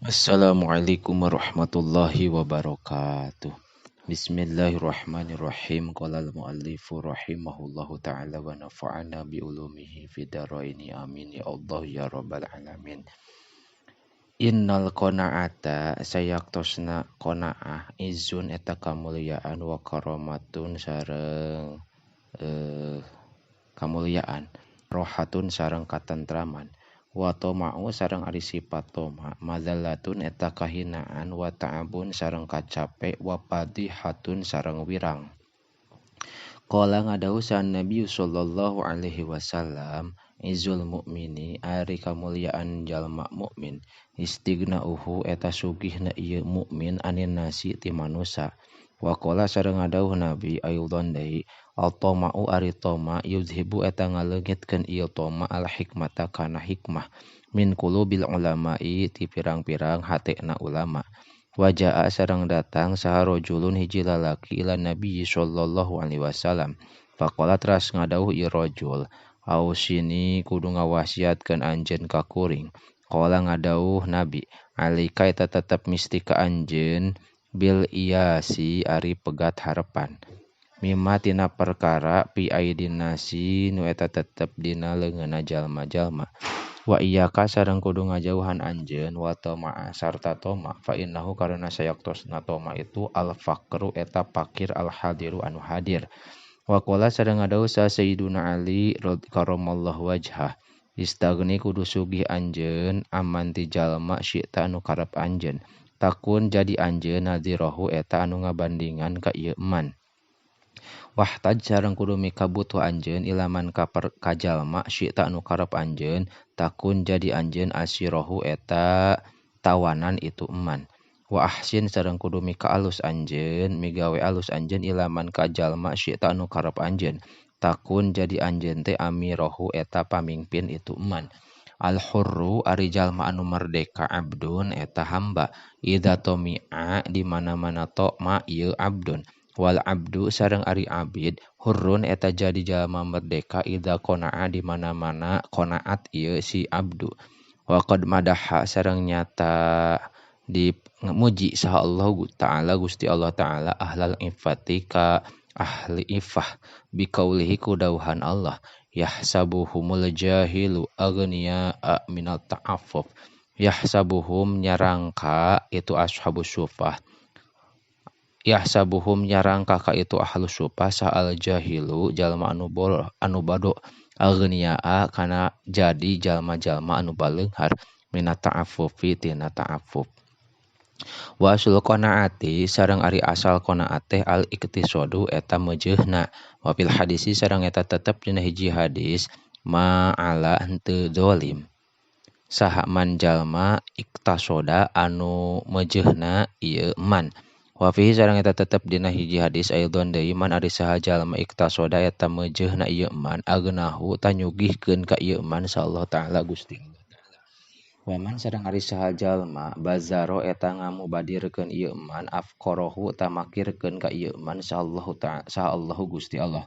Assalamualaikum warahmatullahi wabarakatuh. Bismillahirrahmanirrahim. Qala al-muallifu rahimahullahu ta'ala wa nafa'ana bi ulumihi fid dharaini. Amin ya Allah ya rabbal alamin. Innal qana'ata sayaktosna qana'ah izun eta kamulyaan wa karamatun sareng kamulyaan, rohatun sareng katentraman, wa toma'u sareng ari sifat toma, madzallatun eta kahinaan, wa ta'abun sareng kacape, wa fadihatun sareng wirang. Qala ngadawuh saha Nabi sallallahu alaihi wasallam, izul mukmini ari kamulyaan jalma mukmin, istighna'uhu eta sugihna ieu mukmin anin nasi ti manusa. Wa qala sareng ngadawuh Nabi aidon deui, al-tama'u ari toma yuzhibu eta ngaleungitkeun ieu toma al-hikmata kana hikmah min qulubil ulama'i ti pirang-pirang hatena ulama. Wa jaa sareng datang saha rajulun hiji lalaki ila Nabi sallallahu alaihi wasallam. Faqala teras ngadawuh ieu rajul, ausini kudu ngawasiatkeun anjeun ka kuring. Qala ngadawuh Nabi, alaika eta tetep misti ka anjeun bil iyasi ari pegat harepan, mimma tina perkara pi aidin nasi nu eta tetep dina leungeunna jalma-jalma. Wa iyyaka sareng kudu ngajauhan anjeun wa tama'a sarta toma, fa innahu karena sayaktosna toma itu al faqru eta fakir al hadiru anu hadir. Wa qala sareng ngadawuh sa Sayyiduna Ali karamallahu wajhah, istaghni kudu sugih anjeun aman ti jalma syi'ta anu karep anjeun, takun jadi anjeun nadhirahu eta anu ngabandingan ka ieu eman. Wahtaj sareng kudu mikabutuh anjeun ilaman ka jalma syi'ta anu karep anjeun, takun jadi anjeun asirahu eta tawanan itu eman. Wa ahsin sareng kudu mika alus anjeun, migawe alus anjeun ilaman ka jalma syi'ta anu karep anjeun, takun jadi anjeun teh amirahu eta pamingpin itu eman. Al-hurru ari jalma anu merdeka abdun eta hamba, idza tomi'a di mana-mana toma ieu abdun. Wal abdu sareng ari abid hurrun eta jadi jalma merdeka idza qana'a di mana-mana qanaat ieu si abdu. Wa qad madaha sareng nyata dimuji saha Allah ta'ala Gusti Allah ta'ala ahlal iffati ka ahli iffah biqaulihi ku dawuhan Allah, yahsabuhumul jahilu aghniya minat ta'affuf. Yahsabuhum nyarangka itu ashabus sufah, yahsabuhum nyarangka ka itu ahlus sufah sa'al jahilu jalma anu bol anu bado aghniya kana jadi jalma-jalma anu baleunghar minat ta'affufi tina ta'affuf. Wa asul qanaati sareng ari asal qanaat teh al iktisadu eta meujeuhna. Wa fil hadisi sareng eta tetep dina hiji hadis ma'ala henteu zalim saha man jalma iktasoda anu meujeuhna ieu man. Wa fihi sareng eta tetep dina hiji hadis aidon deui man ari saha jalma iktasoda eta meujeuhna ieu man agnahu tanyugihkeun ka ieu man sallallahu ta'ala Gusti Allah. Waman sareng ari saha jalma bazaro eta ngamubadirkeun ieu man afqarahu tamakirkeun ka ieu man sallallahu ta'ala saha Gusti Allah.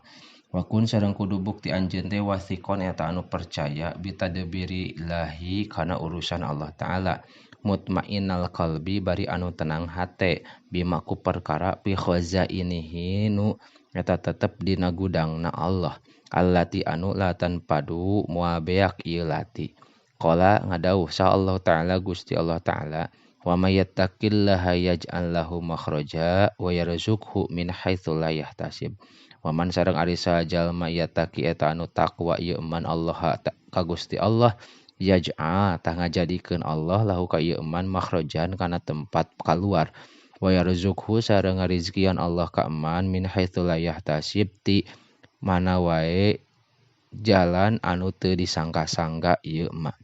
Wa kun sareng kudu bukti anjeun teh wasiqon eta anu percaya bitadbiri lahi kana urusan Allah ta'ala, mutmainnal qalbi bari anu tenang hate bima ku perkara fi khazainihi nu eta tetep dina gudangna Allah allati anu latan padu moal beak ieu lati. Qala ngadawuh sa Allah ta'ala Gusti Allah ta'ala, wa may yattaqillaha yaj'al lahu makhraja wa yarzuqhu min haitsu la yahtasib. Wa man sareng ari saha jalma yattaqi eta anu takwa ieu man Allah ka Gusti Allah, yaj'a tah ngajadikeun Allah lahu ka ieu man makhrajan kana tempat kaluar, wa yarzuqhu sareng ngarizkian Allah ka man min haitsu la yahtasib ti mana wae jalan anu teu disangka-sangka ieu mah.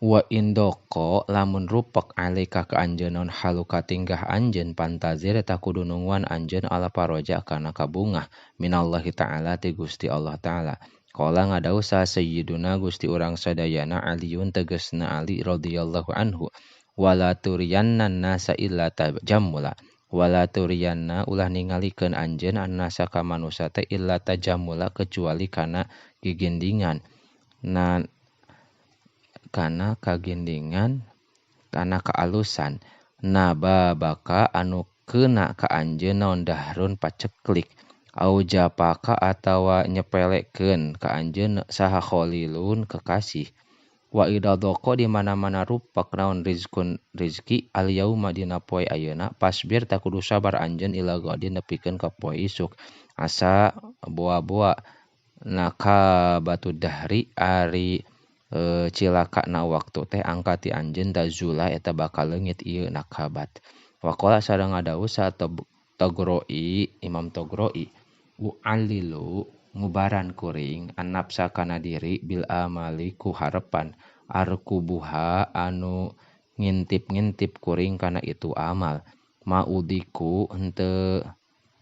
Wa indoko lamun rupek alaika ka anjeun naon haluka tingkah anjeun pantazir eta kudu nungguan anjeun ala paroja kana kabungah minallahi ta'ala ti Gusti Allah ta'ala. Qala ngadawuh sa Sayyiduna Gusti urang sadayana Aliun tegasna Ali radhiyallahu anhu, wala turiyanna nasa illa tajammula. Wala turiyanna ulah ningalikeun anjeun annasa ka manusa teh illa tajammula kecuali kana gigindingan. Na kana kagindingan kana kaalusan nababaka anu keuna ka anjeun naon dahrun paceklik au japaka atawa nyepelekeun ka anjeun saha khalilun kekasih wa idza dhaqa di mana-mana rupak naon rizqun rizki al yauma dina poe ayeuna fasbir ta kudu sabar anjeun ila ghadin nepikeun ka poe isuk asa boa-boa nakabatud dahri ari cilaka na waktu teh angka ti anjeun tazula eta bakal leungit ieu nakabat. Waqala sareng ngadawuh sa Togroi Imam Togroi u'alilu ngubaran kuring annafsa kana diri bil amali ku harepan arkubuha anu ngintip-ngintip kuring kana itu amal maudiku henteu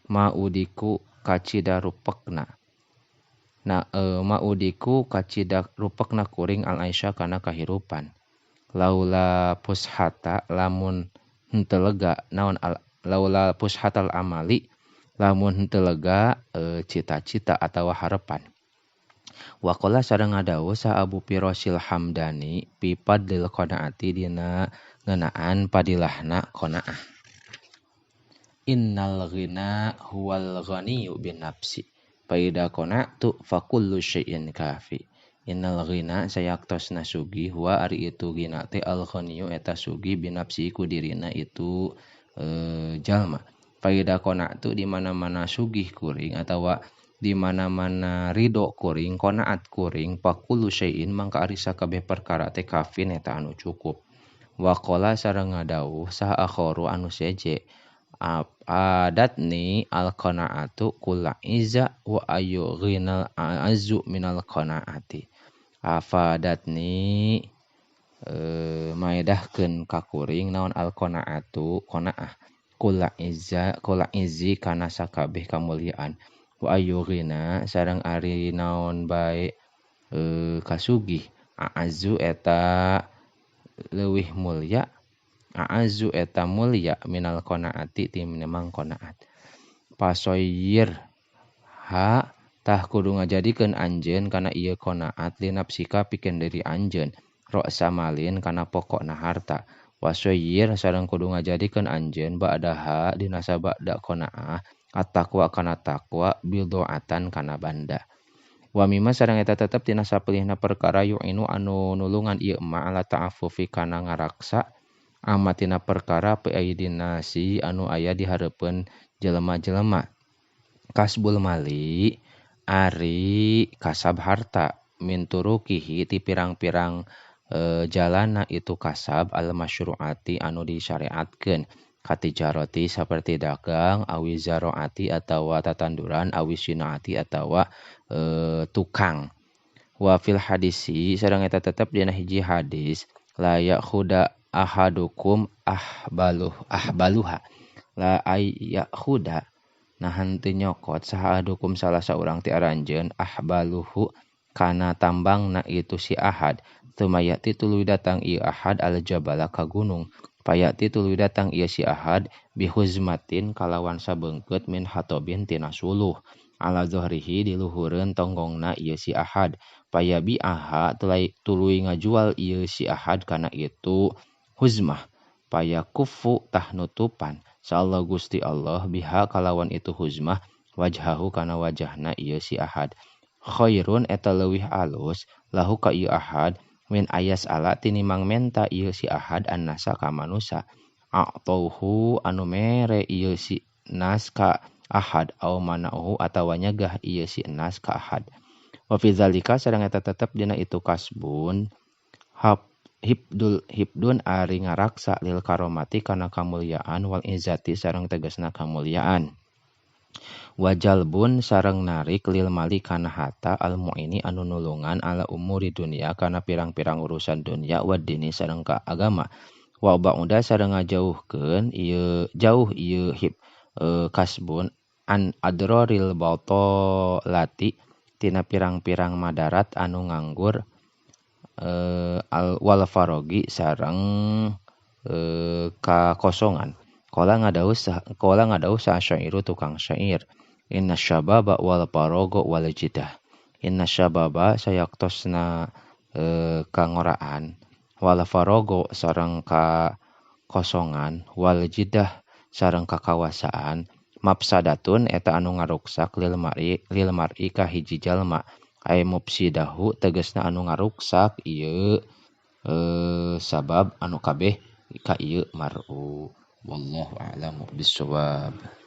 maudiku kacida rupekna na maudiku kacida rupekna kuring al aisya kana kahirupan laula pushata lamun henteu lega naon laula pushatal amali lamun henteu lega cita-cita atawa harepan. Waqala sareng ngadawuh sa Abu Firasil Hamdani fi fadlil qanaati dina ngeunaan padilahna qanaah. Innal ghina huwal ghaniyyu bin nafsi faida qana'tu fa kullu syai'in kafi. Innal ghina sayaktosna sugih huwa ari itu ghina teh al ghaniyyu eta sugih binafsi ku dirina itu jalma. Faida qana'tu di mana-mana sugih kuring atawa di mana-mana ridho kuring qanaat kuring fa kullu syai'in mangka ari sakabeh perkara teh kafin eta anu cukup. Waqala sareng ngadawuh saha akharu anu seje adatni al-qana'atu kulla izza wa ayu ghinal a'azzu minal qana'ati. Afadatni maedahkeun ka kuring naon al-qana'atu qana'ah kulla izza kulla izzi kana sakabeh kamuliaan wa ayu ghina sareng ari naon bae kasugih a'azzu eta leuwih mulya a'azu eta mulya minal qanaati tinimbang qanaat. Pasoyir ha tah kudu ngajadikeun anjeun kana ieu qanaat linafsika pikeun diri anjeun ra'sa malin kana pokokna harta. Wasoyir sareng kudu ngajadikeun anjeun ba'daha dina sabada qanaah at-taqwa kana taqwa bid'atan kana banda. Wa mimma sareng eta tetep tina sapilihna perkara yu'inu anu nulungan ieu ma ala ta'affufi kana ngaraksa amatina perkara fi aidin nasi anu aya di hareupeun jelema-jelema. Kasbul mali ari kasab harta min turukihi ti pirang-pirang jalana itu kasab al masyru'ati anu disyariatkeun katijarati saperti dagang awi zaroati atawa tatanduran awi sinaati atawa tukang. Wa fil hadisi sareng eta tetep dina hiji hadis la yakhuda ahadukum ahbaluh ahbaluha la ayakhuda nahan teu nyokot saha ahadukum salah saurang ti aranjeun ahbaluhu kana tambangna itu si ahad tumayati tuluy datang ieu ahad al jabala ka gunung payati tuluy datang ieu si ahad bihuzmatin kalawan sabeungkeut min hatobin tina suluh ala zohrihi diluhureun tonggongna ieu si ahad payabi aha tuluy ngajual ieu si ahad kana itu huzmah payakufu tah nutupan sallallahu Gusti Allah biha kalawan itu huzmah wajhahu kana wajahna ieu si ahad khairun eta leuwih alus lahu ka ieu ahad min ayas ala tinimang menta ieu si ahad annasa ka manusa a'tauhu anu mere ieu si nas ka ahad au manauhu atawa nyegah ieu si nas ka ahad. Wa fi zalika sareng eta tetep dina itu kasbun hibdul hibdun ari ngaraksa lil karomati kana kamulyaan wal izzati sareng tegasna kamulyaan. Wajalbun sareng narik lil mali kana harta al mu'ini anu nulungan ala umuri dunia kana pirang-pirang urusan dunia wa dini sareng ka agama. Wa ba'uda sareng ngajauhkeun ieu jauh ieu hib kasbun an adroril batalati tina pirang-pirang madarat anu nganggur al wal farogi sareng kakosongan. Qala ngadawuh sa syairu tukang syair inna syababa wal farogo wal jidah. Inna syababa sayaktosna kangoraan Wal farogo sareng kakosongan wal jidah sareng kakawasaan mafsadatun eta anu ngaruksak lil mar'i ka hiji jalma ay mufsidahu tegasna anu ngaruksak ieu sabab anu kabeh ka ieu mar'u. Wallahu a'lamu bissawab.